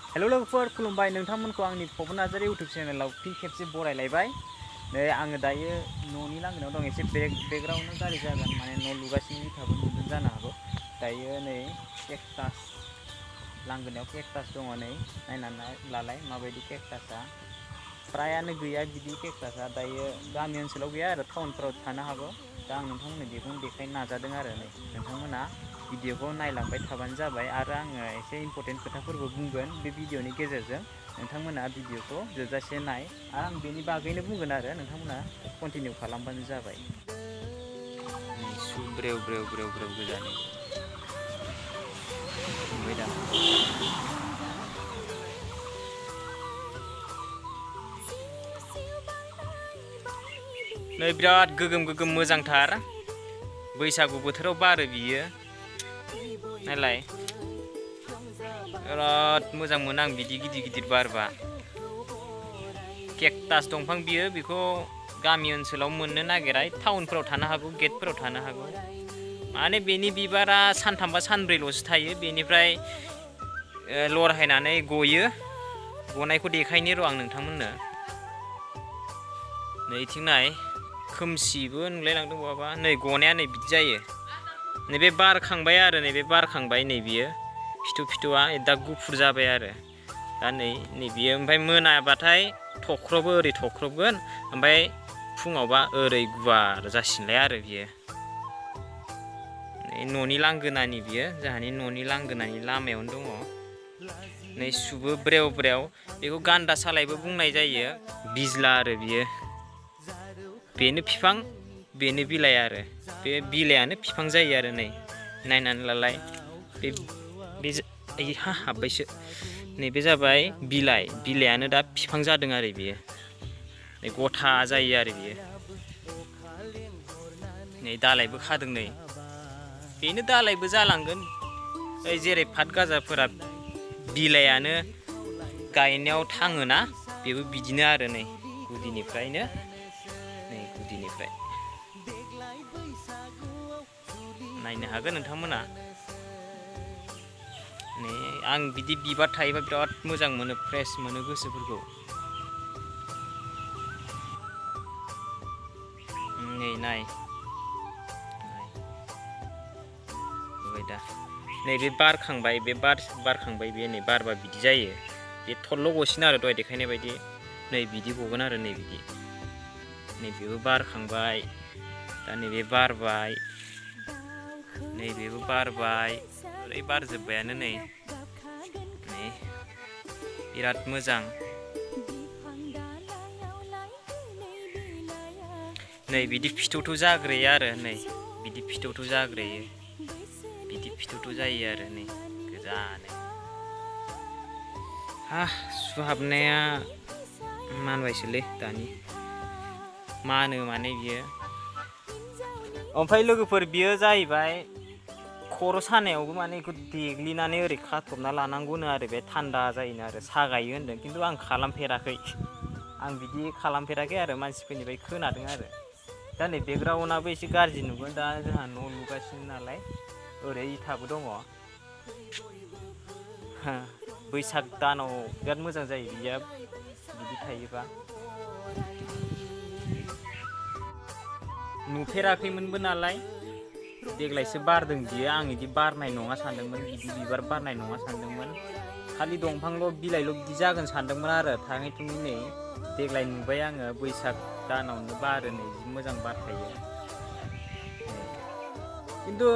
Hello लोगोफोर खुलुमबाय नोंथांमोनखौ आंनि फबन नार्जारि इउटुब चेनेलाव फिन खेबसे बरायलायबाय। नै आङो दायो न'नि लांगोनायाव दं। एसे बेकग्राउन्डआव गाज्रि जागोन, माने न' लुगासिनो इथाबो नुदों जानो हागौ। दायो नै केकटास लांगोनायाव केकटास दङ। नै नायनानै लालाय माबायदि केकटासआ फ्रायानो गैया बिदि केकटासआ दायो गामि ओनसोलाव गैया आरो टाउनफोराव थानो हागौ। दा आं नोंथांमोननो बेखौनो देखायनो नाजादों आरो नै नोंथांमोना भिडिअखौ नायलांबाय थाबानो जाबाय। आरो आङो एसे इम्परटेन्ट खोथाफोरबो बुंगोन बे भिडिअनि गेजेरजों। नोंथांमोना भिडिअखौ जोबजासे नाय आरो आं बेनि बागैनो बुंगोन आरो नोंथांमोना कन्टिनिउ खालामबानो जाबाय। सु ब्रेव ब्रेव ब्रेव ब्रेव गोजानै नुबाय दा नै बिराद गोगोम गोगोम मोजांथार बैसागु बोथोराव बारो बियो। नायलाय बिराद मोजां मोनो आं बिदि गिदिर गिदिर बारबा। केकटास दंफां बियो, बेखौ गामि ओनसोलाव मोननो नागिरा, टाउनफोराव थानो हागौ, गेटफोराव थानो हागौ। माने बेनि बिबारा सानथामबा सानब्रैल'सो थायो, बेनिफ्राय लरहायनानै गयो। गनायखौ देखायनि र' आं नोंथांमोननो। नैथिं नाय खोमसिबो नुलायलांदों बहाबा। नै गनाया नै बिदि जायो। नैबे बारखांबाय आरो नैबे बारखांबाय नै बियो फिथु दा गुफुर जाबाय आरो दा नै बियो। ओमफ्राय मोनाबाथाय थख्रबो ओरै थख्रबगोन, ओमफ्राय फुङावबा ओरै गुवार जासिनलाय आरो बियो। न'नि लांगोनानि बियो, जोंहानि न'नि लांगोनानि लामायावनो दङ। नै सुबो ब्रेव ब्रेव, बेखौ गान्दा सालायबो बुंनाय जायो। बिज्ला आरो बियो, बेनो बिफां बेनो बिलाइ आरो बे बिलाइयानो बिफां जायो आरो। नै नायनानै लालाय बे हाब्बायसो। नैबे जाबाय बिलाइ, बिलाइयानो दा बिफां जादों आरो बियो। नै गथा जायो आरो बियो। नै दालाइबो खादों, नै बेनो दालाइबो जालांगोन। जेरै फात गाजाफोरा बिलाइयानो गायनायाव थाङोना, बेबो बिदिनो आरो नै गुदिनिफ्रायनो नै गुदिनिफ्राय नायनो हागोन नोंथांमोना। नै आं बिदि बिबार थायोबा बिराद मोजां मोनो, फ्रेस मोनो गोसोफोरखौ। नै नाय नुबाय दा, नैबे बारखांबाय, बे बारखांबाय, बे नै बारबा बिदि जायो। बे थरल' गसिनो आरो दहाय देखायनाय बायदि नै बिदि गगोन आरो नै बिदि। नैबेबो बारखांबाय, दा नैबे बारबाय, नैबेबो बारबाय, ओरै बारजोब्बायानो नै बिराद मोजां। नै बिदि फिथौथौ जाग्रोयो आरो नै बिदि फिथौथौ जाग्रोयो, बिदि फिथौथौ जायो आरो नै गोजानो। सुहाबनाया मानबायसोलै दानि मानो माने बियो। ओमफ्राय लोगोफोर बियो जाहैबाय खर' सानायावबो माने बेखौ देग्लिनानै ओरै खाथबना लानांगौनो आरो, बे थान्दा जायोनो आरो सागायो होनदों। खिन्थु आं खालामफेराखै, आं बिदि खालामफेराखै आरो मानसिफोरनिफ्राय खोनादों आरो। दा नै बेकग्राउन्डआबो एसे गाज्रि नुगोन, दा जोंहा न' लुगासिनो नालाय ओरै इथाबो दङ। बैसाग दानाव बिराद मोजां जायो बियो बिदि थायोबा। नुफेराखैमोनबो नालाय, देग्लायसो बारदों बियो। आं बिदि बारनाय नङा सानदोंमोन, बिदि बिबार बारनाय नङा सानदोंमोन। खालि दंफांल' बिलाइल' बिदि जागोन सानदोंमोन आरो। थाङै थुङै नै देग्लाय नुबाय आङो, बैसाग दानावनो बारो नै जि मोजां बारखायो। खिन्थु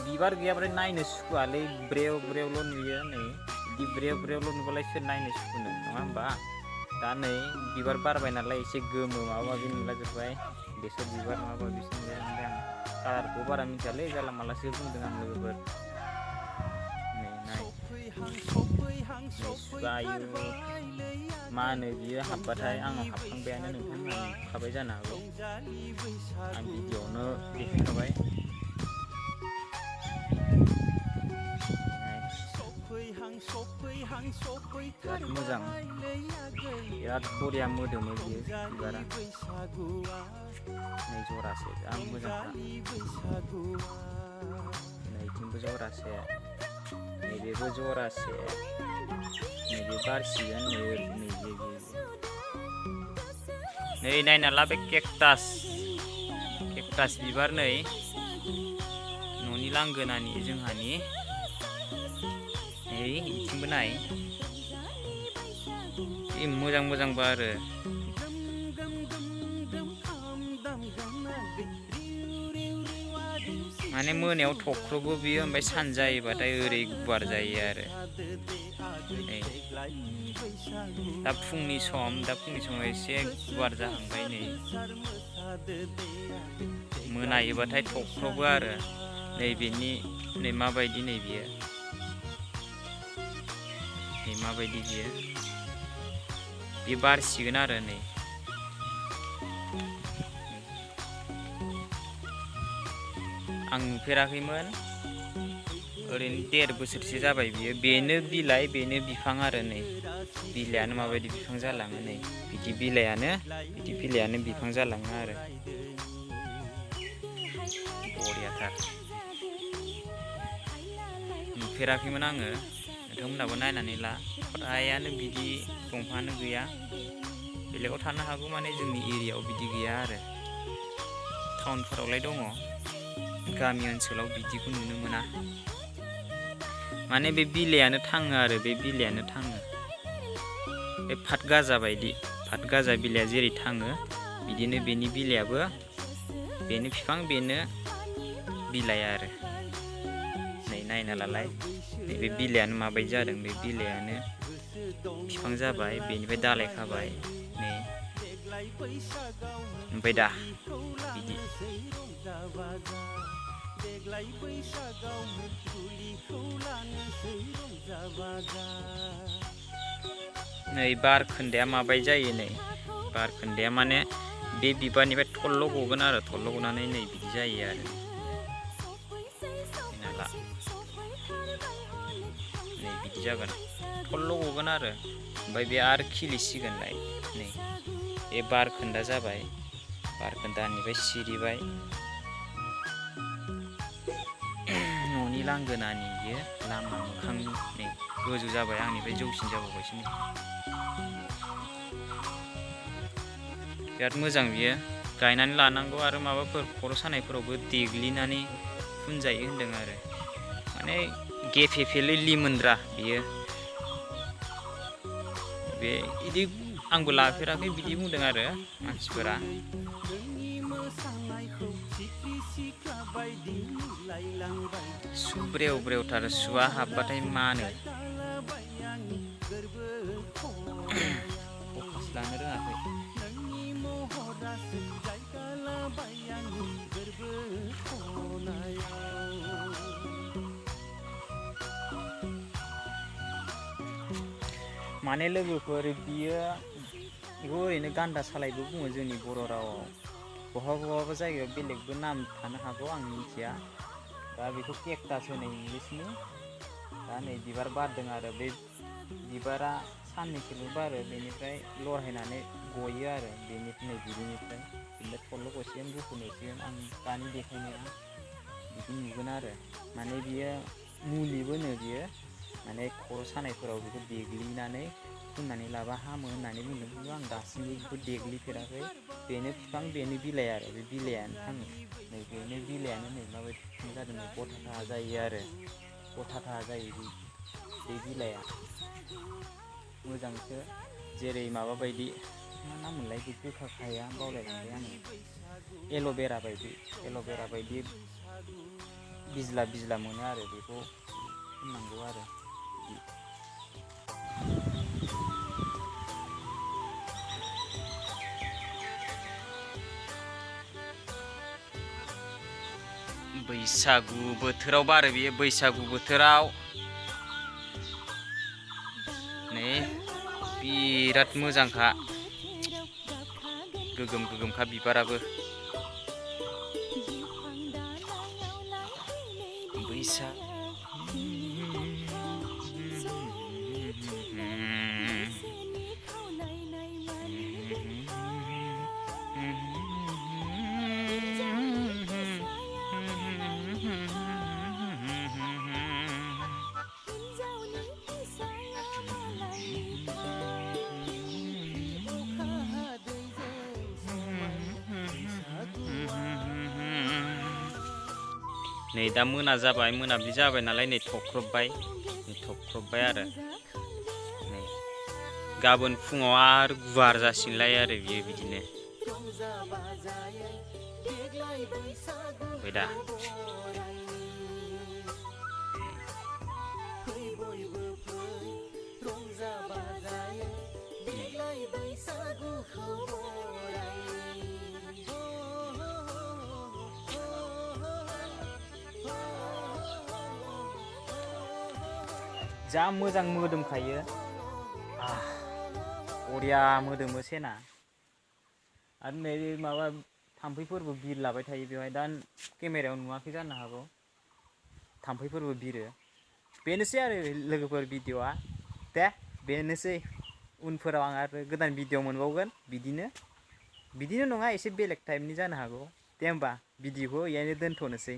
बिबार गैयाब्लाथाय नायनो सुखुवालै, ब्रेव ब्रेवल' नुयो। नै बिदि ब्रेव ब्रेवल' नुबालाय सोर नायनो सुखुनो, नङा होमबा? दा नै बिबार बारबाय नालाय एसे गोमो माबा माबि नुलाजोब्बाय, बेसर बिबार माबा माबिसो नुलायलांबाय आं। कालारखौ बारा मिथियालै, जानला मानलासो बुंदों आं लोगोफोर। नै नाय सुआ आयु मा होनो बियो हाबबाथाय आंनाव हाबखांबायानो, नोंथांमोना नुखाबाय जानो हागौ, आं भिडिअ'आवनो देखायखाबाय। बिराद मोजां, बिराद बरिया मोदोमो बियो बिबारा। नै जरासे जा मोजांखा, नैथिंबो जरासे। नैबेबो जरासे नैबे बारसिगोन नै नायना ला बे केकटास बिबार नै न'नि लांगोनानि जोंहानि नै इथिंबो नाय मोजां बारो माने मोनायाव थख्रबो बियो ओमफ्राय सान जायोबाथाय ओरै गुवार जायो आरो दा फुंनि समाव एसे गुवार जाहांबाय मोनायोबाथाय थख्रबो आरो नै माबायदि नै बियो बे बारसिगोन आरो नै आं नुफेराखैमोन ओरैनो 1.5 बोसोरसो जाबाय बियो बेनो बिलाइ बेनो बिफां आरो नै बिलाइयानो माबायदि बिफां जालाङो नै बिदि बिलाइयानो बिफां जालाङो आरो बरियाथार नुफेराखैमोन आङो नोंथांमोनहाबो नायनानै ला फ्रायानो बिदि दंफाङानो गैया बेलेगाव थानो हागौ माने जोंनि एरियायाव बिदि गैया आरो टाउनफोरावलाय दङ गामि ओनसोलाव बिदिखौ नुनो मोना माने बे बिलाइयानो थाङो आरो बे फातगाजा बिलाइया जेरै थाङो बिदिनो बेनि बिलाइयाबो बेनो बिफां बेनो बिलाइ आरो नै नायना लालाय नैबे बिलाइयानो माबायदि जादों बे बिलाइयानो बिफां जाबाय बेनिफ्राय दालाइ खाबाय नै ओमफ्राय दा बिदि नै बारखोन्दाया माबायदि जायो नै बारखोन्दाया माने बे बिबारनिफ्राय थल्ल' गगोन आरो थल्ल' गनानै नै बिदि जायो आरो नै बिदि जागोन थल्ल' गगोन आरो ओमफ्राय बे आरो खिलिसिगोनलाय नै बे बारखोन्दा जाबाय बारखोन्दानिफ्राय सिरिबाय न'नि लांगोनानि बियो लामा मोखांनि नै गोजौ जाबाय आंनिफ्राय जौसिन जाबावबायसो नै बिराद मोजां बियो गायनानै लानांगौ आरो माबाफोर खर' सानायफोरावबो देग्लिनानै फुनजायो होनदों आरो माने गेफेफेलै लिमोनद्रा बियो बे बिदि आंबो लाफेराखै बिदि बुंदों आरो मानसिफोरा सुब्रेव ब्रेवथार सुवा हाबबाथाय मानो फकास लानो रोङाखै माने लोगोफोर बियो बेखौ ओरैनो गान्दा सालायबो बुङो जोंनि बर' रावाव बहाबा जायगायाव बेलेगबो नाम थानो हागौ आं मिथिया दा बेखौ केकटास होनो इंलिसनि दा नै बिबार बारदों आरो बे बिबारा साननैसोल' बारो बेनिफ्राय लरहायनानै गयो आरो बेनिफ्राय थल्ल' गसिगोन गुफुरनोसिगोन आं दानि देखायनाया बिदि नुगोन आरो माने बियो मुलिबो नो बियो माने खर' सानायफोराव बेखौ देग्लिनानै फुननानै लाबा हामो होननानै बुंदों खिन्थु आं दासिमबो बेखौ देग्लिफेराखै बेनो बिफां बेनो बिलाइ आरो बे बिलाइयानो थाङो नै बेनो बिलाइयानो नै माबायदि बिफां जादों नै गथा जायो आरो गथा जायो बे बिलाइया मोजांसो जेरै माबा बायदि मा नाम मोनलाय बे गोखा खाया बावलायलांबाय आङो एल'भेरा बायदि बिज्ला मोनो आरो बेखौ होननांगौ आरो बैसागु बोथोराव बारो बेयो बैसागु बोथोराव नै बिराद मोजांखा गोगोमखा बिबाराबो बैसाग नै दा मोना जाबाय मोनाब्लि जाबाय नालाय नै थख्रबबाय आरो नै गाबोन फुङाव आरो गुवार जासिगोनलाय आरो बियो बिदिनो दा जा मोजां मोदोमखायो बरिया मोदोमो सेना आरो नै माबा थाम्फैफोरबो बिरलाबाय थायो बेवहाय दा केमेरायाव नुवाखै जानो हागौ थाम्फैफोरबो बिरो बेनोसै आरो लोगोफोर भिडिअ'आ दे बेनोसै उनफोराव आं आरो गोदान भिडिअ मोनबावगोन बिदिनो नङा एसे बेलेग टाइपनि जानो हागौ दे होमबा भिडिअ'खौ इयावनो दोनथ'नोसै।